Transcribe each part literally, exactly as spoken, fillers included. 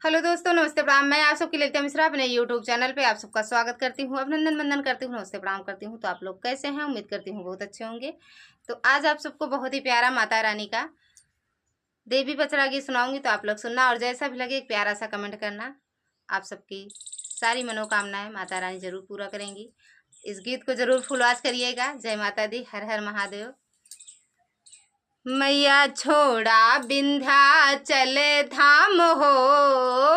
हेलो दोस्तों, नमस्ते, प्रणाम। मैं आप सबकी ललिता मिश्रा अपने YouTube चैनल पे आप सबका स्वागत करती हूँ, अभिनंदन वंदन करती हूँ, नमस्ते, प्रणाम करती हूँ। तो आप लोग कैसे हैं? उम्मीद करती हूँ बहुत अच्छे होंगे। तो आज आप सबको बहुत ही प्यारा माता रानी का देवी पचरा गीत सुनाऊंगी, तो आप लोग सुनना और जैसा भी लगे एक प्यारा सा कमेंट करना। आप सबकी सारी मनोकामनाएं माता रानी जरूर पूरा करेंगी। इस गीत को जरूर फुल वॉच करिएगा। जय माता दी, हर हर महादेव। मैया छोड़ा विंध्याचल धाम हो,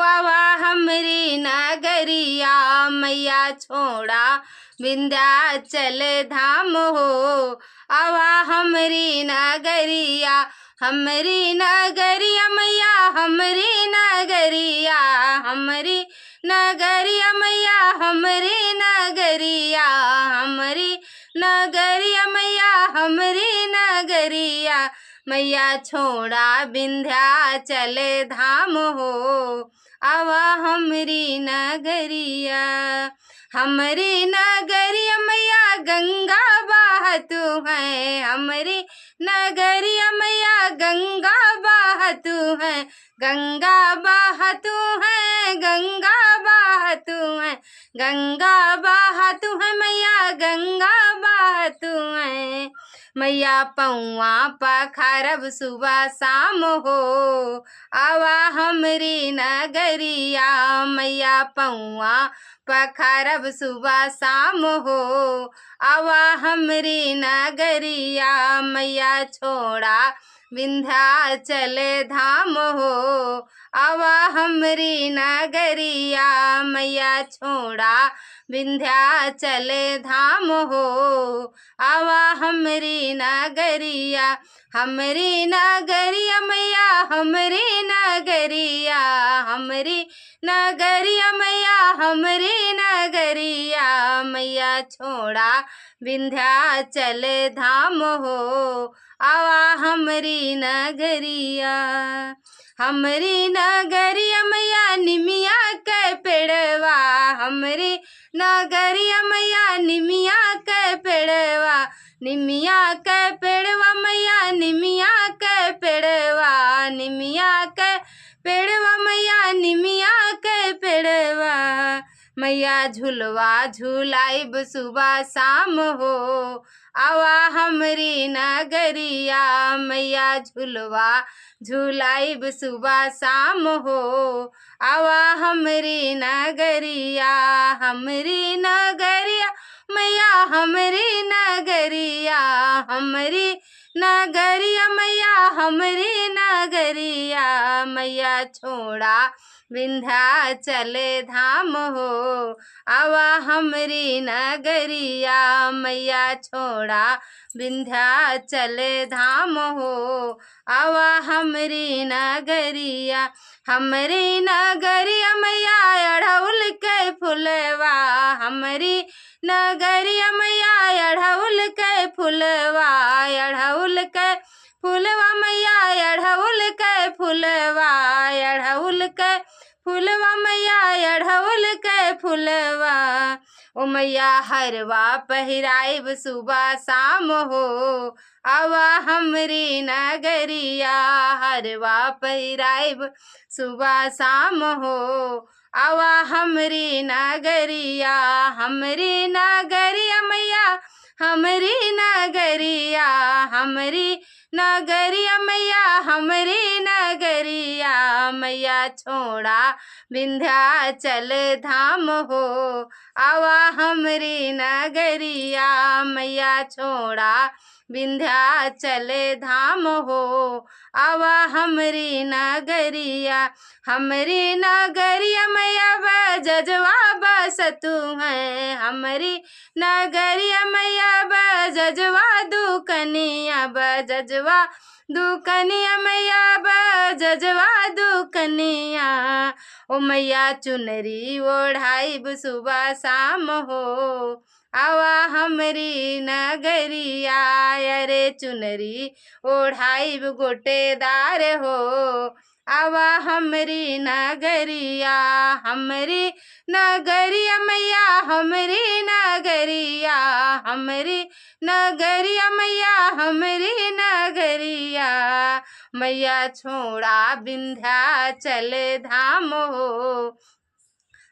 आवा हमरी नगरिया। मैया छोड़ा विंध्याचल धाम हो, आवा हमरी नगरिया। हमरी नगरिया मैया, हमरी नगरिया, हमरी नगरिया मैया, हमरी नगरिया, हमरी नगरिया मैया, हमरी नगरिया। मैया छोड़ा विंध्याचल धाम हो, आवा हमरी नगरिया। हमरी नगरिया मैया गंगा बहतु है, हमरी नगरिया मैया गंगा बहतु है, गंगा बहतु है, गंगा बहतु है, गंगा बहतु है मैया, गंगा बहतु है। मैया पौआ पखारब सुबह शाम हो, आवा हमरी नगरिया। मैया पौआ पखारब सुबह शाम हो, आवा हमरी नगरिया। मैया छोड़ा विंध्याचल धाम हो, आवा हमरी नगरिया। मैया छोड़ा विंध्याचल धाम हो, आवा हमरी नगरिया। हमरी नगरिया मैया, हमरी नगरिया, हमरी नगरिया मैया, हमरी नगरिया। मैया छोड़ा विंध्याचल धाम हो, आवा हमरी नगरिया। हमरी नगरिया मैया निमिया के पेड़वा, हमरी नगरिया मैया निमिया के पेड़वा, निमिया के पेड़वा मैया, निमिया के पेड़वा, निमिया के पेड़वा मैया, निमिया के पेड़वा। मैया झुलवा झुलाइब सुबह शाम हो, आवा हमरी नगरिया। मैया झुलवा झुलाइब सुबह शाम हो, आवा हमरी नगरिया। हमरी नगरिया मैया, हमरी नगरिया, हमरी नगरिया मैया, हमरी नगरिया। मैया छोड़ा विंध्याचल धाम हो, आवा हमरी नगरिया। मैया छोड़ा विंध्याचल धाम हो, आवा हमरी नगरिया। हमरी नगरिया मैया अड़हुल के फुलवा, हमरी नगरिया मैया अड़हुल के फुलवा, अड़हुल के फुलवा मैया, अड़हुल के फुलवा, अड़हुल के फुलवा मैया, अड़हुल के फुलवा। ओ मैया हरवा पहिराइब सुबह शाम हो, आवा हमरी नगरिया। हरवा पहिराइब सुबह शाम हो, आवा हमरी नगरिया। हमरी नगरिया मैया, हमरी नगरिया, हमरी नगरिया मैया, हमरी नगरिया। मैया छोड़ा विंध्याचल धाम हो, आवा हमरी नगरिया। मैया छोड़ा विंध्याचल धाम हो, आवा हमरी नगरिया। हमरी नगरिया मैया बजजवा बसतु है, हमरी नगरिया मैया बजजवा दुकनिया, बजजवा दुकनिया मैया बजजवा दुकनिया। ओ मैया चुनरी ओढ़ाइब सुबह शाम हो, आवा हमरी नगरिया। अरे चुनरी ओढ़ाइब गोटेदार हो, आवा हमरी नगरिया, हमरी नगरिया मैया, हमरी नगरिया, हमरी नगरिया मैया, हमरी नगरिया। मैया छोड़ा विंध्याचल धाम हो,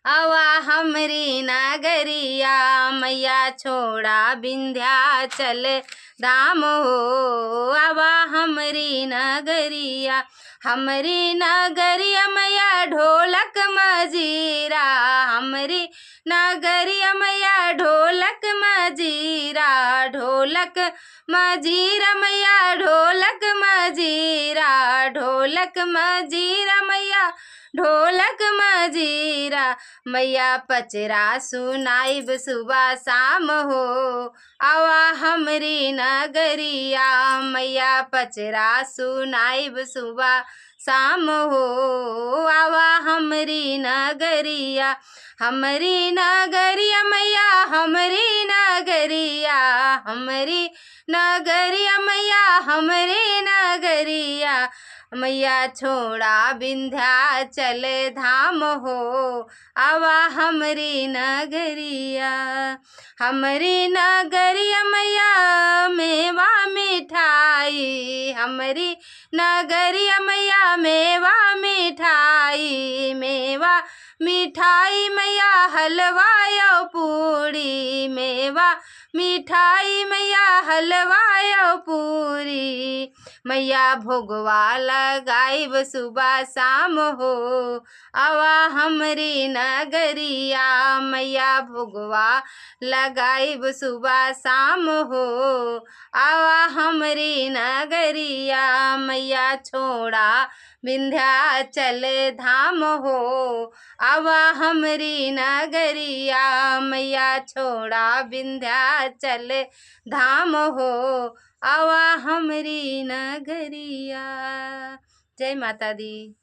आवा हमरी नगरिया। मैया छोड़ा विंध्याचल धाम हो, आवा हमरी नगरिया। हमरी नगरिया मैया ढोलक मजीरा, हमरी नगरिया मैया ढोलक मजीरा, ढोलक मजीरा मैया ढोलक मजीरा, ढोलक मजीरा मैया ढोलक मजीरा। मैया पचरा सुनाइब सुबह शाम हो, आवा हमरी नगरिया। मैया पचरा सुनाइब सुबह शाम हो, आवा हमरी नगरिया। हमरी नगरिया मैया, हमरी नगरिया, हमरी नगरिया मैया, हमरी नगरिया। मैया छोड़ा विंध्याचल धाम हो, आवा हमरी नगरिया। हमरी नगरिया मैया मेवा मिठाई, हमरी नगरिया मैया मेवा मिठाई, मेवा मिठाई मैया हलवा अउ पूड़ी, मेवा मिठाई मैया हलवा अउ पूड़ी। मैया भोगवा लगाइब सुबह शाम हो, आवा हमरी नगरिया। मैया भोगवा लगाइब सुबह शाम हो, आवा हमरी नगरिया। मैया छोड़ा विंध्याचल धाम हो, आवा हमरी नगरिया। मैया छोड़ा विंध्याचल धाम हो, आवा हमरी नगरिया। जय माता दी।